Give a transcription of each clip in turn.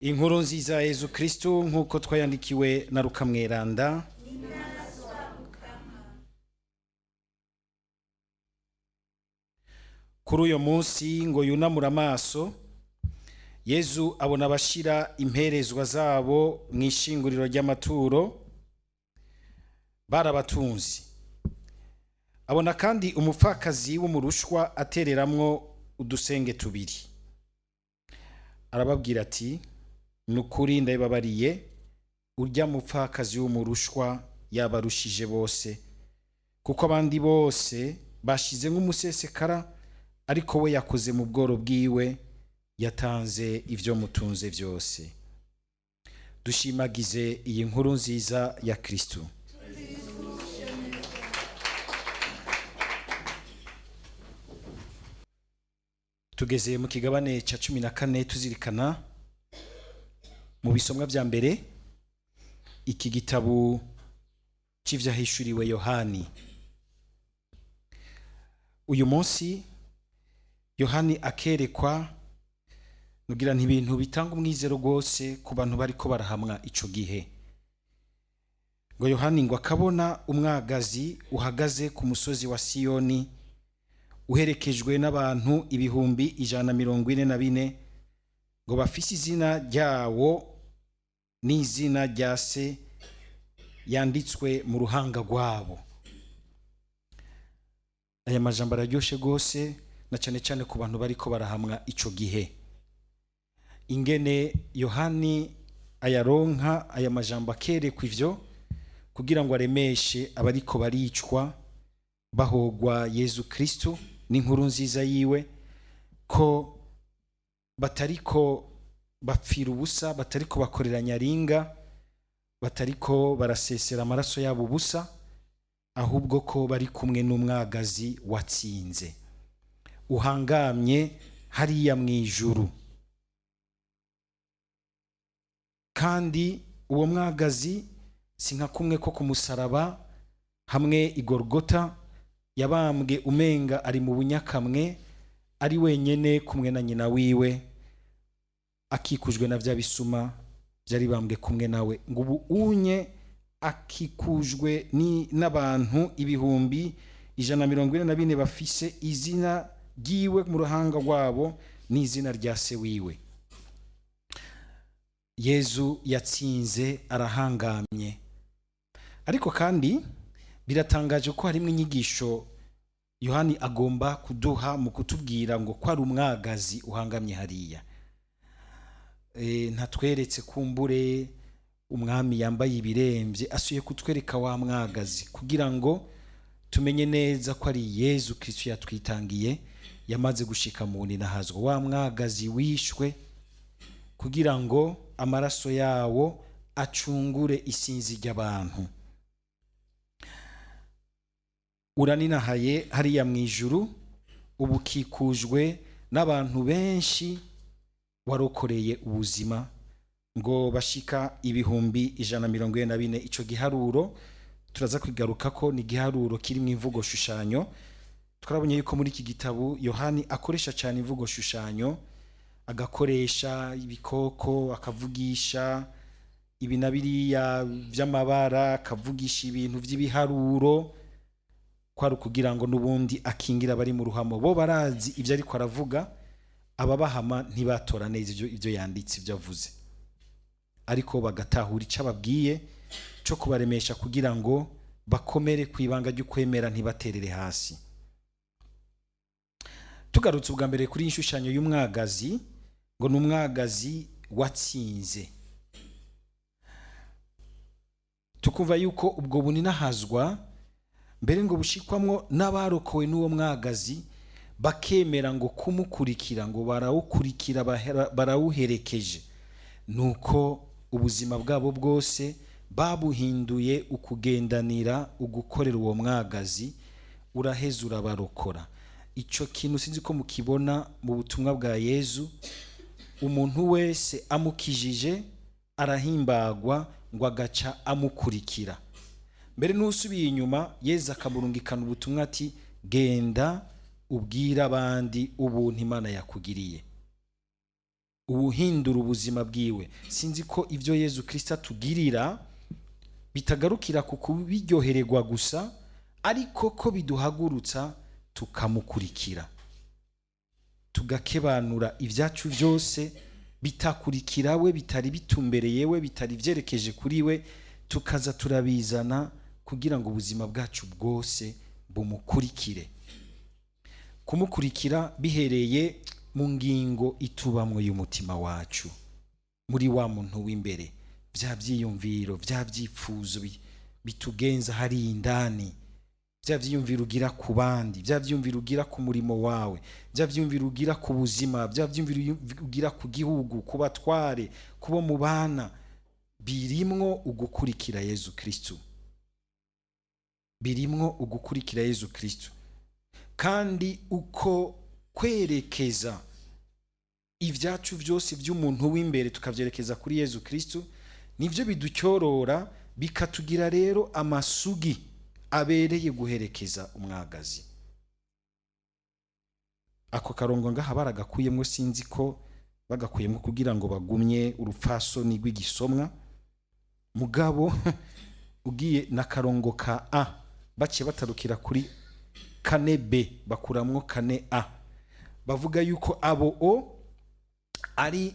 Inkuru nziza ya Yezu Kristu nk'uko twayandikiwe na Rukamweranda. Kuri uyo munsi ngo yunamure amaso, Yezu abona abashira imperezwa zabo mu ishinguriro ry'amaturo barabatunzi. Abona kandi umupfakazi w'umurushwa atereramwo udusenge tubiri. Arababwira ati: "Ni ukuri ndabibabariye, urya mupfakazi w'umurushwa yabarushije bose, kuko abandi bose bashize nk'umusesekara, ariko we yakoze mu bworo bwiwe, yatanze ibyo mutunze byose." Dushimagize iyi nkuru nziza ya Kristu. Tugeze mu kigabane cya 14, tuzirikana mu bisomwa vya mbere iki gitabo c'ivyahishuriwe Yohani. Uyu munsi Yohani akerekwa nugira nti ibintu bitanga umwizero rwose ku bantu bariko barahamwa ico gihe. Ngo Yohani ngo akabona umwagazi uhagaze ku musozi wa Siyoni, uherekejwe n'abantu 144,000, ngo bafise izina ryawo n'izina rya se yanditswe mu ruhanga rwabo. Aya majambo araryoshe rwose, na cyane cyane ku bantu bariko barahamwa ico gihe. Ingene Yohani ayaronka aya majambo, akerekwa ivyo kugira ngo aremeshe abariko baricwa bahogwa Yezu Kristu n'inkuru nziza yiwe, ko batariko bapfira ubusa, batariko bakorera nyaringa, batariko barasesera amaraso yabo ubusa, ahubwo ko bari kumwe n'umwagazi watsinze uhangamye hariya mu ijuru. Kandi uwo mwagazi si nka kumwe ko ku musaraba hamwe igorogota yabambwe umenga ari mu bunyakamwe, ari wenyene kumwe na nyina wiwe, akikujwe na bya bisuma byari bambwe kumwe nawe. Ngo ubu unye akikujwe n'abantu 144,000 bafise izina ryiwe mu ruhanga rwabo n'izina rya se wiwe. Yezu yatsinze, arahangamye. Ariko kandi biratangaje ko harimo inyigisho Yohani agomba kuduha mu kutubwira ngo ko ari umwagazi uhangamye hariya. Ntatweretse kumbure umwami yambaye ibirembye, asuye kutwereka wa mwagazi kugira ngo tumenye neza ko ari Yezu Kristu yatwitangiye, yamaze gushika mu ninahazwa, wa mwagazi wishwe kugira ngo amaraso yawo acungure isinzi ry'abantu. Uraninahaye hariya mu ijuru, ubu ukikujwe n'abantu benshi warokoreye ubuzima, ngo bashika 144,000. Ico giharuro turaza kwigaruka ko ni igiharuro kiri mu imvugo shushanyo. Twarabonye yuko muri iki gitabo Yohani akoresha cyane imvugo shushanyo, agakoresha ibikoko, akavugisha ibi na biriya by'amabara, akavugisha ibintu by'ibiharuro, kwari ukugira ngo n'ubundi akingira abari mu ruhamo. Bo barazi ibyo ariko aravuga, ababahama ntibatora neza ibyo yanditse, ibyo avuze, ariko bagatahura icyo ababwiye cyo kubaremesha kugira ngo bakomere ku ibanga ry'ukwemera, ntibaterere hasi. Tugarutse ubwa mbere kuri iyi nshushanyo y'umwagazi, ngo ni umwagazi watsinze, tukumva yuko ubwo buninahazwa mbere ngo bushikwamwo n'abarokowe n'uwo mwagazi, bakemera ngo kumukurikira, ngo barawukurikira, barawuherekeje. Nuko ubuzima bwabo bwose babuhinduye ukugendanira, ugukorera uwo mwagazi, uraheza urabarokora. Icyo kintu sinzi ko mukibona mu butumwa bwa Yezu. Umuntu wese amukijije arahimbagwa, ngo agaca amukurikira. Mbere n'usubiye inyuma, Yezu akamurungikana ubutumwa ati: "Genda ubwire abandi ubuntu Imana yakugiriye." Uwuhindura ubuzima bwiwe. Sinzi ko ibyo Yezu Kristo atugirira bitagarukira ku kubiryohererwa gusa, ariko ko biduhagurutsa tukamukurikira, tugakebanura ibyacu byose bitakurikira we, bitari bitumbereye we, bitari byerekeje kuri we, tukaza turabizana kugira ngo ubuzima bwacu bwose bumukurikire. Kumukurikira bihereye mu ngingo itubamwo y'umutima wacu, muri wa muntu w'imbere, bya byiyumviro, bya byifuzo bitugenza hariya indani, bya byiyumviro ugira ku bandi, bya byiyumviro ugira ku murimo wawe, bya byiyumviro ugira ku buzima, bya byiyumviro ugira ku gihugu, ku batware, kubo mubana, birimwo ugukurikira Yezu Kristu, birimwo ugukurikira Yezu Kristu. Kandi uko kwerekeza ibyacu byose by'umuntu w'imbere tukavyerekeza kuri Yezu Kristu, nivyo biducyorora, bikatugira rero amasugi abereye guherekeza umwagazi. Ako karongo ngaha baragakuyemwo, sinzi ko bagakuyemwo kugira ngo bagumye urupfasoni rw'igisomwa, mugabo ugiye na karongo ka A baciye batarukira kuri 4B, bakuramwo 4A, bavuga yuko abo o ari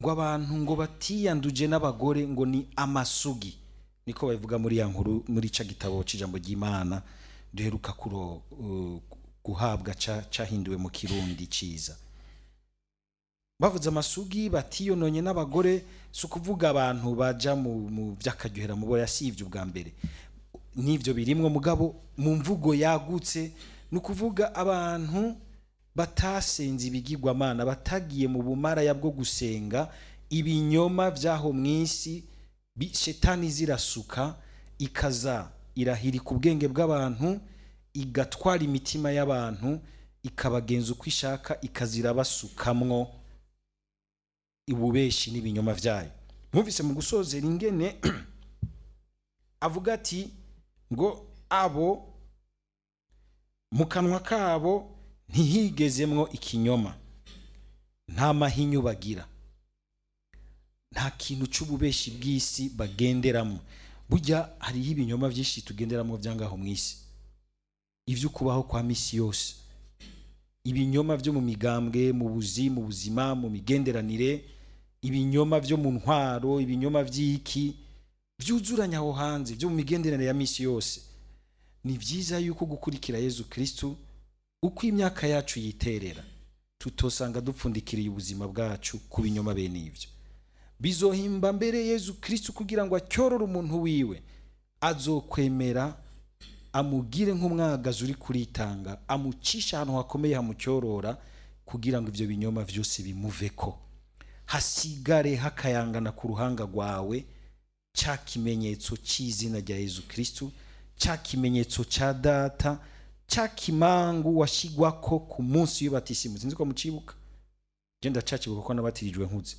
ngo abantu ngo batiyanduje n'abagore, ngo ni amasugi, niko babivuga muri ya nkuru, muri ca gitabo c'ijambo ry'Imana duheruka guhabwa cahinduwe mu Kirundi ciza. Bavuze amasugi batiyononye n'abagore, si ukuvuga abantu baja mu vy'akaryohera mu boya, si ivyo ubwa mbere, n'ivyo birimwo, mugabo mu mvugo yagutse ni ukuvuga abantu batasenze ibigirwamana, batagiye mu bumaraya bwo gusenga ibinyoma vy'aho mw'isi, shetani zirasuka ikaza irahirika ubwenge bw'abantu, igatwara imitima y'abantu, ikabagenza uko ishaka, ikazira basukamwo ububeshi n'ibinyoma vyayo. Mwumvise mu gusozera ingene avuga ati ngo abo mu kanwa kabo ntihigezemwo ikinyoma, nta mahinyu bagira, nta kintu c'ububeshi bw'isi bagenderamo. Burya hariho ibinyoma vyinshi tugenderamo vyangaho mw'isi, ivyo kubaho kwa misi yose, ibinyoma vyo mu migambwe, mu buzi, mu buzima, mu migenderanire, ibinyoma vyo mu ntwaro, ibinyoma vy'iki vyuzuranya aho hanze, vyo mu migenderanire ya misi yose. Ni vyiza yuko gukurikira Yezu Kristu uko imyaka yacu yiterera, tutosanga dupfundikiriye ubuzima bwacu ku binyoma bene ivyo. Bizohimba mbere Yezu Kristu kugira ngo acyorore umuntu wiwe, azokwemera amugire nk'umwagazi uri kuritanga, amucisha ahantu hakomeye hamucyorora, kugira ngo ivyo binyoma vyose bimuveko, hasigare hakayangana ku ruhanga rwawe ca kimenyetso c'izina rya Yezu Kristu, ca kimenyetso ca data, ca kimangu washigwako ku munsi w'ibatisimu. Sinzi ko mucibuka, je ndacacibuka ko nabatirijwe nkuze.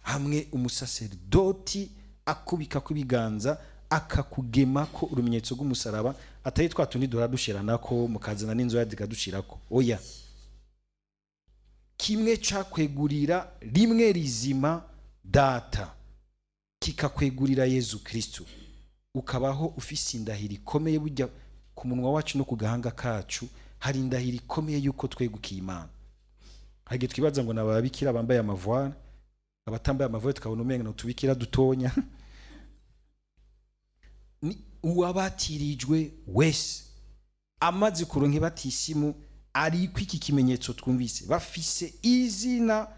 Hamwe umusaserdoti akubika ku ibiganza akakugema ko urumenyetso rw'umusaraba, atari twa tundi duhora dushiranako mukazana n'inzoya zikadushirako, oya, kimwe cakwegurira rimwe rizima data, kikakwegurira Yezu Kristu, ukabaho ufise indahiro ikomeye. Burya ku munwa wacu no ku gahanga kacu hari indahiro ikomeye yuko twegukiye Imana. Hari igihe twibaza ngo ni ababikira bambaye amavoile, abatambaye amavoile tukabona umenga ni utubikira dutonya. Ni uwabatirijwe wese amaze kuronka ibatisimu ariko iki kimenyetso twumvise, bafise izina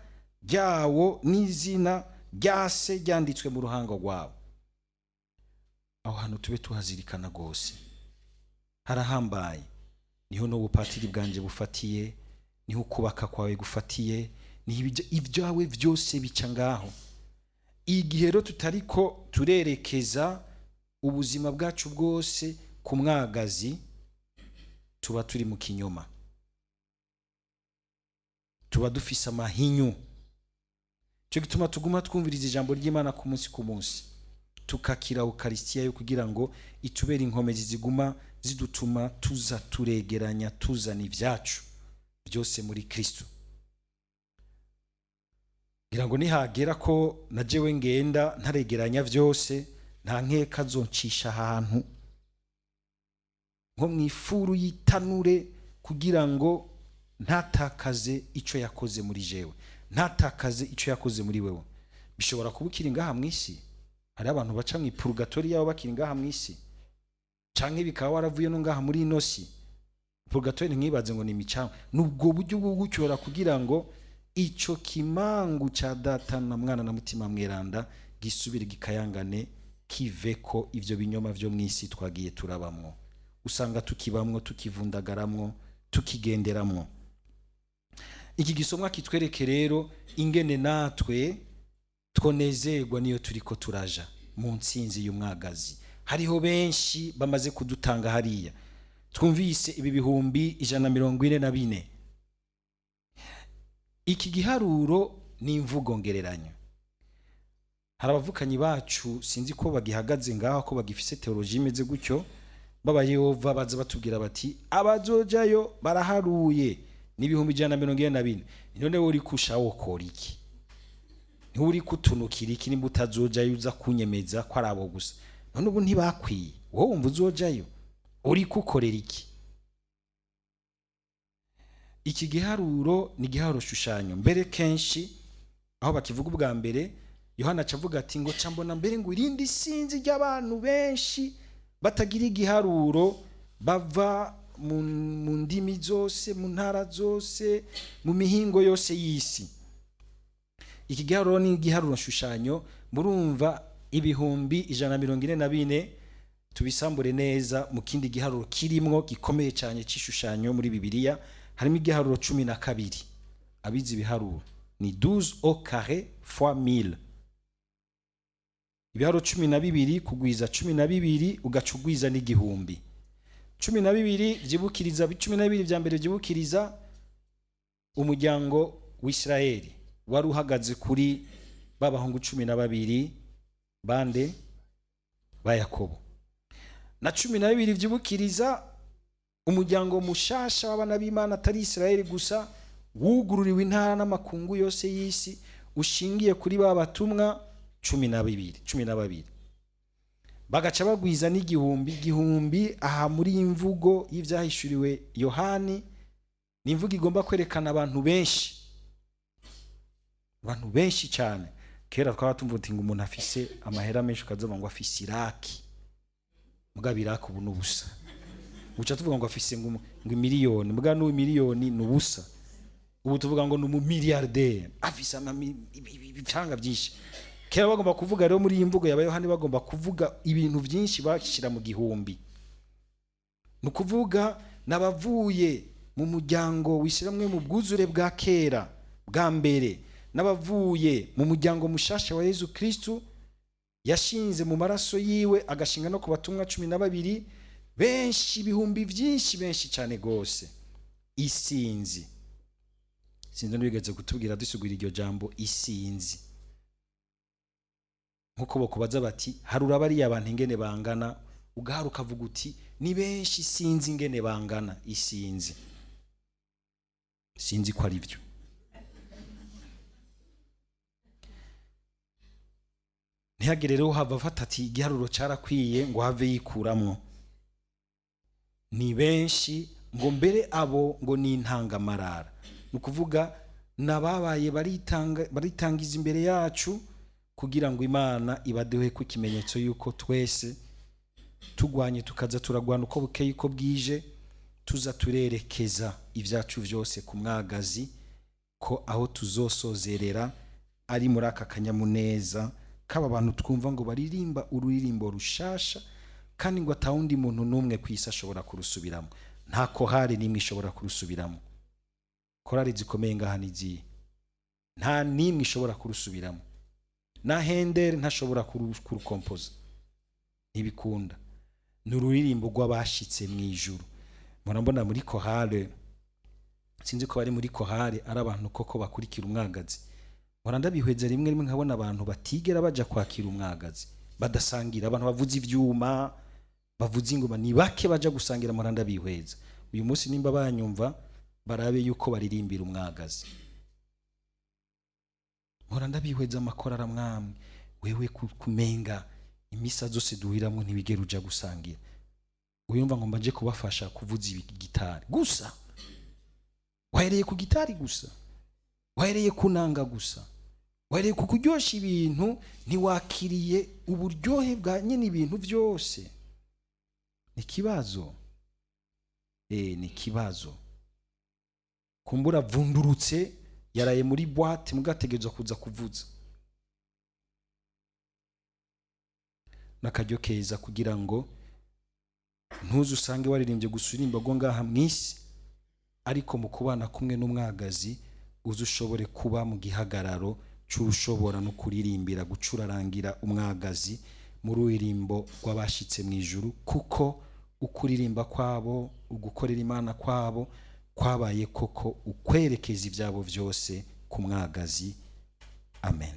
ryawo n'izina rya se ryanditswe mu ruhango rwabo. Aho hantu tube tuhazirikana rwose, harahambaye. Niho n'ubupatiri bwanje bufatiye, niho ukubaka kwawe gufatiye, niho ibyawe byose bica ngaho. Igihe rero tutariko turerekeza ubuzima bwacu bwose ku mwagazi, tuba turi mu kinyoma, tuba dufise amahinyu. Cyo gituma tuguma twumviriza ijambo ry'Imana ku munsi ku munsi, tukakira Ukaristiya yo kugira ngo itubere inkomezi ziguma zidutuma tuza turegeranya, tuzana ibyacu Byose muri Kristo. Ngira ngo nihagera ko na jewe ngenda ntaregeranya byose, nta nkeka zoncisha ahantu nko mu ifuru y'itanure, kugira ngo ntatakaze icyo yakoze muri jewe, ntatakaze icyo yakoze muri wewe. Bishobora kuba ukiri ngaha mu isi. Hari abantu baca mu ipurugatori yabo bakiri ngaha mu isi, canke bikaba waravuye no ngaha muri ino si. Purugatori, ntibaze ngo ni imicanga, ni ubwo buryo bwo gucyora kugira ngo ico kimangu ca Data na Mwana na Mutima Mweranda gisubire gikayangane, kiveko ivyo binyoma vyo mw'isi twagiye turabamwo, usanga tukibamwo, tukivundagaramwo, tukigenderamwo. Iki gisomwa kitwereke rero ingene natwe twonezerwa niyo turiko turaja mu ntsinzi y'umwagazi. Hariho benshi bamaze kudutanga hariya. Twumvise ibi 144,000. Iki giharuro ni imvugo ngereranyo. Hari abavukanyi bacu, sinzi ko bagihagaze ngaho, ko bagifise théologie imeze gutyo, b'abayehova, baza batubwira bati abazojayo baraharuye ni 144,000. None wowe uri kusha wokora iki? Niwe uri kutunukira iki? Nimba utazojayo, uza kunyemeza ko ari abo gusa? None ubu ntibakwiye? Wowe wumva uzojayo, uri kukorera iki? Iki giharuro ni igiharuro shushanyo. Mbere kenshi aho bakivuga ubwa mbere, Yohana aca avuga ati ngo ca mbona mbere ngo irindi sinzi ry'abantu benshi batagira igiharuro, bava mu ndimi zose, mu ntara zose, mu mihingo yose y'isi. Iki giharuro ni igiharuro shushanyo. Murumva 144,000, tubisambure neza mu kindi giharuro kirimwo gikomeye cyane c'ishushanyo. Muri Bibiliya harimo igiharuro 12. Abizi ibiharuro, ni 12 au carré fois 1000. Ibiharuro 12 kugwiza 12, ugaca ugwiza n'igihumbi. 12 vyibukiriza, 12 vya mbere vyibukiriza umuryango w'Isirayeli wari uhagaze kuri b'abahungu 12 bande ba Yakobo, na 12 vyibukiriza umuryango mushasha w'abana b'Imana, atari Isirayeli gusa, wugururiwe intara n'amakungu yose y'isi, ushingiye kuri ba batumwa 12. 12 bagaca bagwiza n'igihumbi. Igihumbi aha muri iyi mvugo y'ivyahishuriwe Yohani ni imvugo igomba kwerekana abantu benshi, abantu benshi cyane. Kera twaba tumva uti ngo umuntu afise amahera menshi, ukazoba ngo afise iraki. Mugabo iraki ubu n'ubusa. Uca tuvuga ngo afise ngo miliyoni, mugabo n'ubu miliyoni ni ubusa. Ubu tuvuga ngo ni umumiliyarderi, afise ibifaranga byinshi. Kera bagomba kuvuga rero, muri iyi mvugo ya Yohani, bagomba kuvuga ibintu byinshi bashyira mu gihumbi. Ni ukuvuga n'abavuye mu muryango wishyirahamwe mu bwuzure bwa kera bwa mbere, n'abavuye mu muryango mushasha wa Yezu Kristu yashinze mu maraso yiwe, agashinga no ku batumwa 12. Benshi, ibihumbi byinshi, benshi cyane rwose, isinzi. Sinzi n'ubigeze kutubwira dusigura iryo jambo isinzi. Nkuko bakubaza bati harura bariya abantu ingene bangana, ugahara ukavuga uti ni benshi, sinzi ingene bangana, isinzi. Sinzi ko ari byo. Ntihagire rero hava afata ati igiharuro cyarakwiye ngo have yikuramwo. Ni benshi, ngo mbere abo ngo ni intangamarara, ni ukuvuga n'ababaye baritanga, baritangiza imbere yacu kugira ngo Imana ibaduhe ku ikimenyetso yuko twese tugwanye, tukaza turagwana uko bukeye uko bwije, tuza turerekeza ibyacu byose ku mwagazi, ko aho tuzosozerera ari muri aka kanyamuneza k'aba bantu twumva ngo baririmba ururirimbo rushasha, kandi ngo atawundi muntu n'umwe ku isi ashobora kurusubiramo. Nta korali n'imwe ishobora kurusubiramo. Korali zikomeye ngaha n'izihe? Nta n'imwe ishobora kurusubiramo. Na Handel ntashobora kurukompoza, ntibikunda. Ni ururirimbo rw'abashitse mu ijuru. Murambona muri korale, sinzi ko bari muri korale ari abantu koko bakurikira umwagazi. Mpora ndabihweza rimwe rimwe, nkabona abantu batigera baja kwakira umwagazi, badasangira. Abantu bavuza ivyuma, bavuza ingoma, ni bake baja gusangira. Mpora ndabihweza uyu munsi nimba banyumva. Barabe yuko baririmbira umwagazi. Mpora ndabihweza amakorara mwamwe. Wewe kumenga imisa zose duhiramwo ntiwigera uja gusangira. Uyumva ngo mbanje kubafasha kuvuza gitari gusa, wahereye ku gitari gusa, wahereye ku nanga gusa, wahereye ku kuryosha ibintu, ntiwakiriye uburyohe bwa nyine ibintu byose. Ni ikibazo, ni ikibazo. Kumbura vundurutse yaraye muri boîte, mugategerezwa kuza kuvuza. N'akaryo keza kugira ngo ntuze usange waririmbye gusa uririmba rwo ngaha mu isi, ariko mu kubana kumwe n'umwagazi uze ushobore kuba mu gihagararo c'ushobora no kuririmbira gucurarangira umwagazi mu ruririmbo rw'abashitse mu ijuru, kuko ukuririmba kwabo, ugukorera Imana kwabo kwabaye koko ukwerekeza ibyabo byose ku mwagazi. Amen.